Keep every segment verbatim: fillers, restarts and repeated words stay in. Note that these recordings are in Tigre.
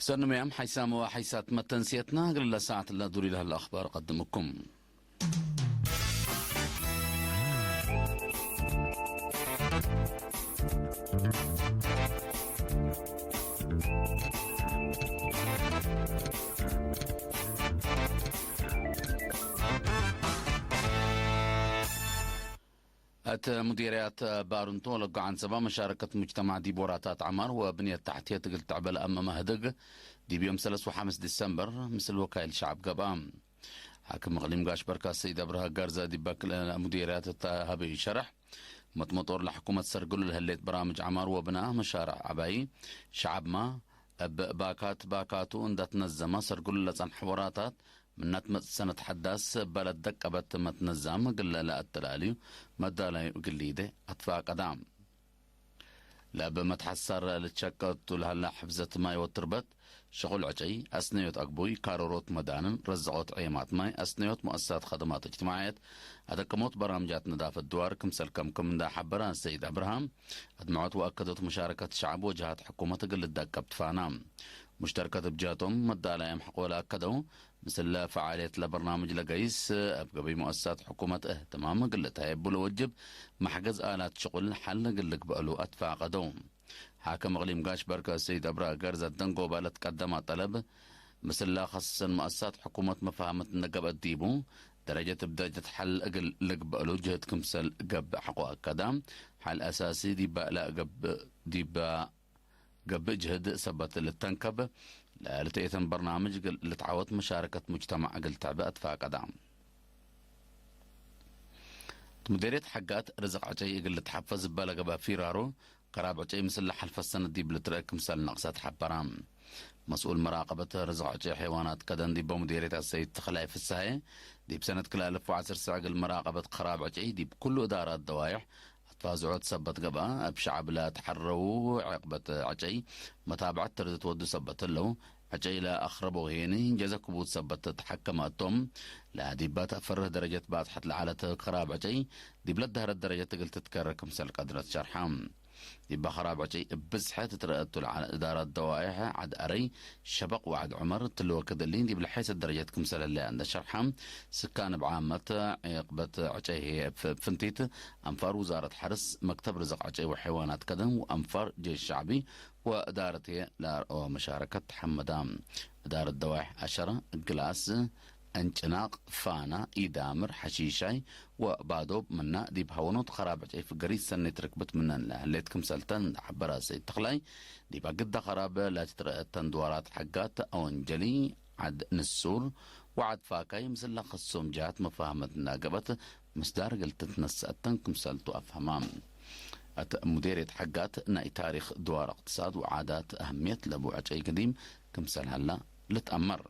ሰኑ ምያም ሓይሳም ወሓይሳት መተንስየትና፣ እግል ለሰዓት ለዱር ኢለህለ አኽባር ቀድምኩም። እት ሙዲርያት ባርንቶ ወለጎ ዐንሰባ መሻረከት ሙጅተማዕ ዲብ ወራታት ዐማር ወብንየት ተሕትየት እግል ትዕበ ለአመመ ህድግ፣ ዲብ ዮም ሰለስ ወሐምስ ዲሰምበር ምስል ወካይል ሸዐብ ገብአ። ሓክም እቅሊም ጋሽ በርካ ሰይድ አብርሃ ጋርዛ ዲብ አክለ ሙዲርያት እተ ሀበዩ ሸረሕ፣ መጥመጦር ለሕኩመት ሰርግሉ ለህሌት በራምጅ ዐማር ወብና መሻርዕ ዐባዪ ሸዐብማ፣ እብ ባካት ባካቱ እንደ ትነዘመ ሰርግሉ ለጸንሐ ወራታት፣ ምነት መጽእ ሰነት ሐዳስ በለድ ደቀበት መትነዛም እግል ለአተላልዩ መዳላዩ እግል ሊዴ አትፋቀዳ። ለእብ መትሐሰር ልትሸቀቱ ለሀላ ሕፍዘት ማይ ወትርበት፣ ሸቁል ዕጨይ፣ አስነዮት አግቡይ፣ ካሮሮት መዳንን፣ ረዘቆት ዔማት ማይ፣ አስነዮት ሙአሰሳት ከደማት እጅትማዕየት፣ አደቅሞት በራምጃት ነዳፈት ድዋር ክምሰል ከምክም እንዳ ሐበረ ሰይድ አብርሃም፣ አድመዖት ወአከዶት ሙሻረከት ሸዐብ ወጀሃት ሕኩመት እግል ልደቀብ ትፋና። ሙሽተርከት እብ ጀህቶም መዳላዮም ሐቆ ለአከደው፣ ምስል ፈዓልየት ለበርናምጅ ለገይስ፣ እብ ገበይ ሙአሰሳት ሕኩመት እህትማም እግል ልትሀየቡ ለወጅብ መሕገዝ አላት ሽቁል ሐል እግል ልግበእሉ አትፋቀደው። ሓክም እቅሊም ጋሽ በርከ ሰይድ አብርሃ ገርዘት ደንጎባ ለትቀደማ ጠለብ፣ ምስል ለከሰሰን ሙአሰሳት ሕኩመት መፋህመት እንደ ገብአት ዲቡ፣ ደረጀት እብ ደረጀት ሐል እግል ልግበእሉ ጅህድ ክምሰል ገብእ ሐቆ አከዳ። ሐል አሳሲ ዲባ ለገብእ፣ ዲባ ገብእ ጅህድ ሰበት ልተንከብ፣ ለልትኤተን በርናምጅ እግል ልትዓወት መሻረከት ሙጅተማዕ እግል ትዕበ አትፋቀዳ። ሙዴርየት ሐጋት ርዝቅ ዕጨይ እግል ልትሐፈዝ እበ ለገብአ ፊራሮ፣ ከራብ ዕጨይ ምስል ለሐልፈ ሰነት ዲብ ልትረአ ክምሰል ነቅሰት ሐበራ። መስኡል መራቀበት ርዝቅ ዕጨይ ሐይዋናት ከደን ዲበ ሙዴርየት አሰይድ ተኽላይ ፍስሐዬ፣ ዲብ ሰነት ክልኤ አልፍ ወዐስር ሰዕ እግል መራቀበት ከራብ ዕጨይ ዲብ ኩሉ እዳራት ደዋይሕ አትፋዝዖት ሰበት ገብአ፣ እብ ሸዐብ ለተሐረዉ ዔቅበት ዕጨይ መታብዐት ተርድት ወዱ ሰበት ህለው፣ ዕጨይ ለአክረበው ሄኒ ጀዘ ክቡድ ሰበት ተሐከመ እቶም። ለዲበ ተአፈርህ ደረጀት ባጽሐት ለዐለት ከራብ ዕጨይ፣ ዲብ ለደሀረት ደረጀት እግል ትትከረ ክምሰል ቀድረት ሸርሐ። ዲበ ከራብ ዕጨይ እብ ብዝሐ ትትረአ እቱ ለዐለ እዳረት ደዋይሕ ዐድ አረይ፣ ሸበቅ ወዐድ ዑመር፣ እትሊ ወክድ እሊ ዲብ ለሐይሰት ደረጀት ክምሰል ህለየ እንደ ሸርሐ፣ ስካን እብ ዓመት ዔቅበት ዕጨይ ህዬ እብ ፍንቲት አንፋር ውዛረት ሐርስ፣ መክተብ ርዝቅ ዕጨይ ወሐይዋናት ከደን ወአንፋር ጄሽ ሸዕቢ ወእዳረት ህዬ ለአርአወ መሻረከት ተሐመዳ። እዳረት ደዋይሕ አሸረ፣ ግላስ፣ እንጭናቅ፣ ፋና፣ ኢዳምር፣ ሐሺሻይ ወባዶብ ምና፣ ዲብ ሀወኖት ከራብ ዕጨይ ፍገሪት ሰኔት ርክብት ምነን ለህሌት ክምሰልተን እንደ ሐበረ ሰይድ ተኽላይ፣ ዲብ አግደ ከራብ ለትትረአ እተን ድዋራት ሐጋት አወንጀሊ፣ ዐድ ንሱር ወዐድ ፋካይ ምስል ለከሶም ጀሃት መፋህመት እንዳ ገብአት ምስዳር እግል ትትነሰአተን ክምሰልቱ አፍሀማ። እት ሙዴርየት ሐጋት ናይ ታሪክ ድዋር እቅትሳድ ወዓዳት አህምየት ለቡ ዕጨይ ገዲም ክምሰል ሀላ ልትአመር።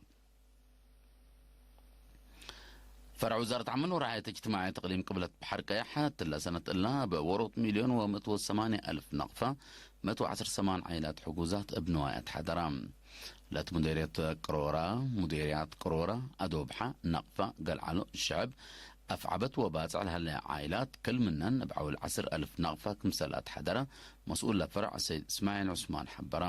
ፈርዕ ውዛረት ዐመል ወረዓየት እጅትማዕየት እቅሊም ቅብለት በሐር ቀየሕ፣ እትለ ሰነት እላ እብ ዎሮት ሚልዮን ወምእት ወሰማንያ አልፍ ነቅፈ፣ ምእት ወዐስር ሰማን ዓይላት ሕጉዛት እብ ንዋያት ሐደራ። ለት ሙዴርየት ቅሮራ፣ ሙዴርያት ቅሮራ፣ አዶብሐ፣ ነቅፈ፣ ገልዓሎ፣ ሸዕብ፣ አፍዐበት ወባጽዕ ለሀለ ዓይላት፣ ክል ምነን እብ ዐውል ዐስር አልፍ ነቅፈ ክምሰል አትሐደረ፣ መስኡል ለፈርዕ ሰይድ እስማዒል ዑስማን ሐበረ።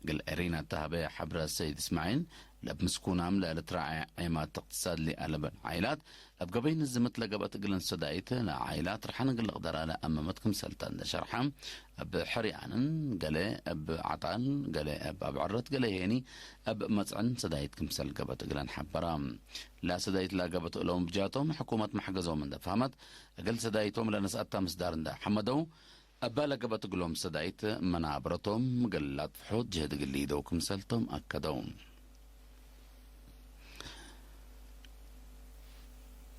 እግል ኤሪና ተሀበየ ሐብረ ሰይድ እስማዒል፣ ለእብ ምስኩናም ለልትረዐየ ዔማት እቅትሳድ ለአለበን ዓይላት፣ እብ ገበይ ንዝምት ለገብአት እግልን ሰዳይት ለዓይላት ርሐን እግል ልቅደራ ለአመመት ክምሰልተ እንደ ሸርሐ፣ እብ ሕርያንን ገሌ እብ ዐጣል፣ ገሌ እብ አብዕረት፣ ገሌ ሄኒ እብ መጽዕን ሰዳይት ክምሰል ገብአት እግለን ሐበራ። ለሰዳይት ለገብአት እሎም ብጃቶም ሕኩመት መሕገዞም እንደ ፈሀመት፣ እግል ሰዳይቶም ለነስአታ ምስዳር እንደ ሐመደው፣ እበ ለገብአት እግሎም ሰዳይት መናብረቶም እግል ለአጥፍሖ ጅህድ እግል ሊደው ክምሰልቶም አከደው።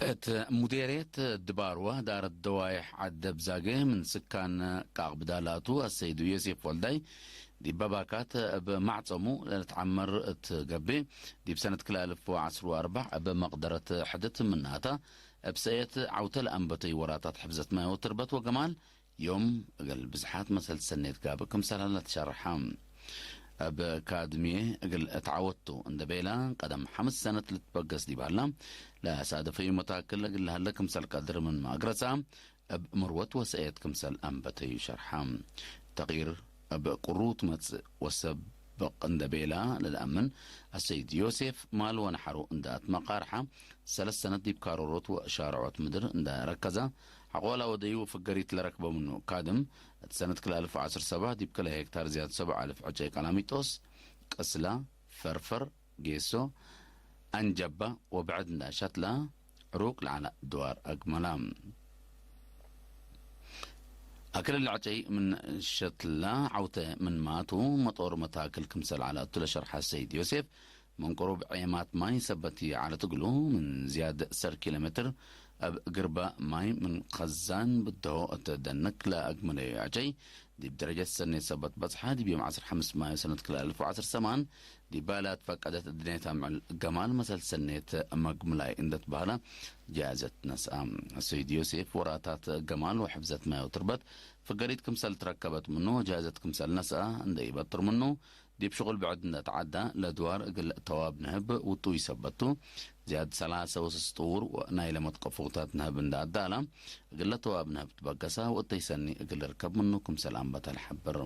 እት ሙዴርየት ድባርወ ዳረት ደዋይሕ ዐድ ብዛጌ ምን ስካን ቃቅ ብዳላቱ አሰይዱ ዮሴፍ ወልዳይ ዲበ ባካት እብ ማዕጸሙ ለልትዓመር እት ገብእ፣ ዲብ ሰነት ክልኤ አልፍ ወዐስር ወአርበዕ እብ መቅደረት ሕድት ምናተ እብ ሰእየት ዐውተ ለአንበተዩ ወራታት ሕፍዘት ማይ ወትርበት ወገማል፣ ዮም እግል ብዝሓት መሰል ሰኔት ጋብእ ክምሰል ሀለ ትሸርሐ። እብ ካድምዬ እግል እትዓወቱ እንደ ቤላ፣ ቀደም ሐምስ ሰነት ልትበገስ ዲብ ሀላ፣ ለሳደፈዩ መታክል እግል ለሀለ ክምሰል ቀድር ምን ማእግረሳ፣ እብ ምርወት ወሰእየት ክምሰል አንበተዩ ሸርሐ። ተቅይር እብ ቅሩት መጽእ ወሰብ ብቅ እንደ ቤላ ለለአምን አሰይድ ዮሴፍ፣ ማል ወነሐሩ እንደ አትመቃርሐ፣ ሰለስ ሰነት ዲብ ካሮሮት ወሻርዖት ምድር እንደ ረከዘ፣ ሐቆላ ወደዩ ፍገሪት ለረክበ ምኑ ካድም፣ እት ሰነት ክልኤ አልፍ ወዐስር ሰባ ዲብ ክልኤ ሄክታር ዝያድ ሰብዓ አልፍ ዕጨይ ቀላሚጦስ፣ ቅስላ፣ ፈርፈር፣ ጌሶ፣ አንጀባ ወብዕድ እንዳ ሸትላ፣ ዕሩቅ ለዐለ ድዋር አግመላ። አክል ለዕጨይ ምን ሸትላ ዐውተ ምን ማቱ፣ መጦር መታክል ክምሰል ዐለ እቱ ለሸርሐ ሰይድ ዮሴፍ፣ ምን ቅሩብ ዔማት ማይ ሰበት ይዐለት እግሉ፣ ምን ዝያድ ሰር ኪሎ ሜትር እብ ግርባ ማይ ምን ከዛን ብድሆ እት ደንክ ለአግመለዩ ዕጨይ፣ ዲብ ደረጀት ሰኔት ሰበት በጽሐ፣ ዲብ ዮም ዐስር ሐምስ ማዮ ሰነት ክልኤ አልፍ ወዐስር ሰማን፣ ዲባ ለአትፈቀደት እድኔት አምዕል ገማል መሰል ሰኔት መግምላይ እንደ ትበህለ ጃዘት ነስአ። ሰይድ ዮሴፍ ወራታት ገማል ወሕፍዘት ማዮ ትርበት ፍገሪት ክምሰል ትረከበት ምኑ ወጃዘት ክምሰል ነስአ እንደ ኢበጥር ምኑ፣ ዲብ ሽቁል ብዕድ እንደ ተዐዳ፣ ለድዋር እግል ተዋብ ነህብ ውጡይ ሰበት ቱ፣ ዝያድ ሰላሰ ወስስ ጥውር ወናይለ መትቀፎታት ነህብ እንደ አዳላ፣ እግለ ተዋብ ነህብ ትበገሰ ወእተይ ሰኒ እግል ልርከብ ምኑ ክምሰል አንበተ ለሐብር።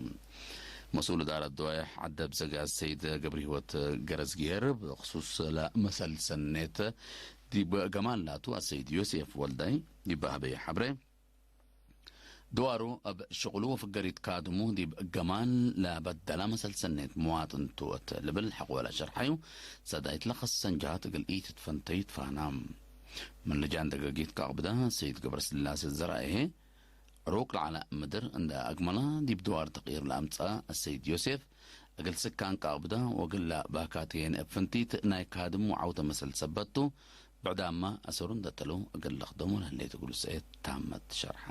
መስኡል እዳረት ደዋይሕ ዐደብ ዘጋዝ ሰይድ ገብረሂወት ገረዝጊሄር፣ ብክሱስ ለመሰል ሰኔት ዲብ ገማል ላቱ አሰይድ ዮሴፍ ወልዳይ ዲብ ሀበየ ሐብሬ፣ ድዋሩ እብ ሽቅሉ ወፍገሪት ካድሙ ዲብ ገማል ለበደለ መሰል ሰኔት መዋጥን ቱ እት ልብል ሐቆለ ሸርሐዩ፣ ሰዳይት ለከሰን ጀሃት እግል ኢትትፈንተዩ ትፋህና። ምን ልጃን ደገጊት ከአቅብደ ሰይድ ገብረስላሴ ዘርአዬ፣ ዕሩቅ ለዐለ ምድር እንደ አግመላ ዲብ ድዋር ተቅይር ለአምጽአ አሰይድ ዮሴፍ፣ እግል ስካን ከአቅብደ ወእግል ለባካትየን እብ ፍንቲት ናይ ካድም ወዐውተ መሰል ሰበት ቱ፣ ብዕዳመ አሰሩ እንደ ተለው እግል ለክደሙ ለህሌት እግሉ ሰኤት ታመት ሸርሐ።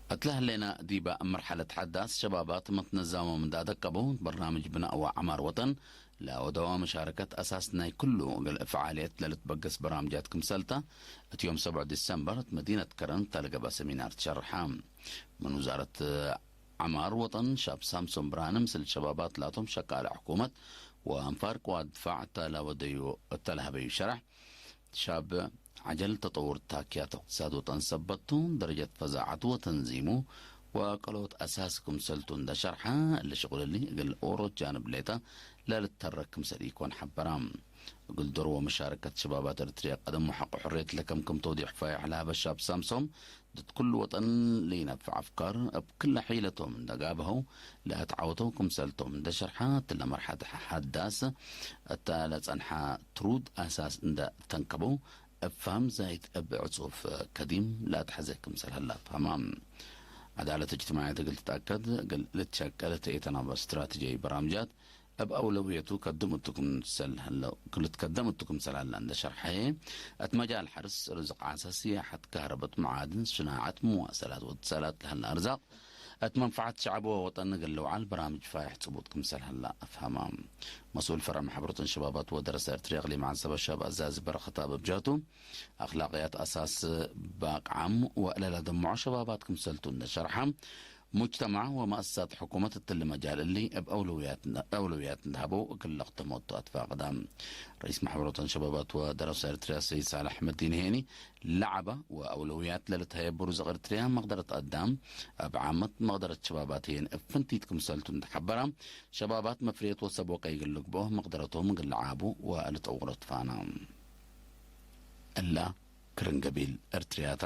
እትለ ህሌነ ዲበ መርሐለት ሐዳስ ሸባባት መትነዛሞም እንዳ ደቀቡ፣ በርናምጅ ብናእ ወዐማር ወጠን ለወደዋ መሻረከት አሳስ ናይ ክሉ እግል ፍዓልየት ለልትበገስ በራምጃት ክምሰልተ፣ እት ዮም ሰብዕ ዲሰምበር እት መዲነት ከረን ተለገበ ሰሚናር ትሸርሐ። ምን ውዛረት ዐማር ወጠን ሻብ ሳምሶን ብርሃነ ምስል ሸባባት ላቶም ሸቃለ ሕኩመት ወአንፋር ቅዋት ድፋዕ እተ ለወደዩ፣ እተ ለሀበዩ ሸረሕ፣ ሻብ ዐጀል ተጠውር ታክያት እቅትሳድ ወጠን ሰበት ቱ፣ ደረጀት ፈዛዐቱ ወተንዚሙ ወአቀሎት አሳሲ ክምሰልቱ እንደ ሸርሐ፣ እሊ ሽቁል እሊ እግል ኦሮት ጃንብ ሌጠ ለልተረክ ክምሰል ኢኮን ሐበራ። እግል ዶር ወመሻረከት ሸባባት ኤረትርያ ቀደም ወሐቆ ሕርየት ለከምክም ተውዲሕ ፋይሕ ለሀበ ሻብ ሳምሶም፣ ድድ ክሉ ወጠን ለኢነፍዕ አፍካር እብ ክለ ሒለቶም እንደ ጋብሀው ለአትዓወተው ክምሰልቶም እንደ ሸርሐ፣ እትለ መርሐለት ሐዳስ እተ ለጸንሐ ትሩድ አሳስ እንደ ተንከበው፣ እብ ፋም ዛይድ እብ ዕጹፍ ከዲም ለአትሐዜ ክምሰል ሀላ አፍሀማ። ዐዳለት እጅትማዕየት እግል ትትአከድ እግል ልትሸቀል እት ኢተናበ ስትራተጅያዊ በራምጃት እብ አውለውየቱ ከድም እቱ ክምሰል ሀለ፣ ልትከደም እቱ ክምሰል ሀለ እንደ ሸርሐየ፣ እት መጃል ሐርስ፣ ርዝቅ ዓሰ፣ ስያሐት፣ ካህረበት፣ መዓድን፣ ስናዐት፣ መዋሰላት ወእትሳላት ለሀለ አርዛቅ፣ እት መንፈዐት ሸዐብ ወወጠን እግል ልውዓል በራምጅ ፋይሕ ጽቡጥ ክምሰል ሀለ አፍሀማ። መስኡል ፈርዕ መሐብረት ሸባባት ወደረሰ ኤረትርያ እቅሊም ዐንሰበ ሸባብ አዛዚ በረኸት አበብ ጀህቱ፣ አክላቅያት አሳስ ባቅዓም ወለለደምዖ ሸባባት ክምሰልቱ እንደ ሸርሐ፣ ሙጅተማዕ ወመአሰሳት ሕኩመት እትሊ መጃል እሊ እብ አውለውያት፣ አውለውያት እንደ ሀበው እግል ለክተሞቱ አትፋቅዳ። ረኢስ መሐበረተን ሸባባት ወደረሰ ኤረትርያ ሰይድ ሳልሕ አሕመድ ዲን ሄኒ ለዐበ ወአውለውያት ለልትሀየቡ ርዝቅ ኤረትርያ መቅደረት አዳም እብ ዓመት መቅደረት ሸባባት ህዬን እብ ፍንቲት ክምሰልቱ እንደ ሐበረ፣ ሸባባት መፍርየት ወሰብ ወቀይ እግል ልግብኦ መቅደረቶም እግል ለዓቡ ወልጠውሮ ትፋና። እላ ክርን ገቢል ኤረትርያታ።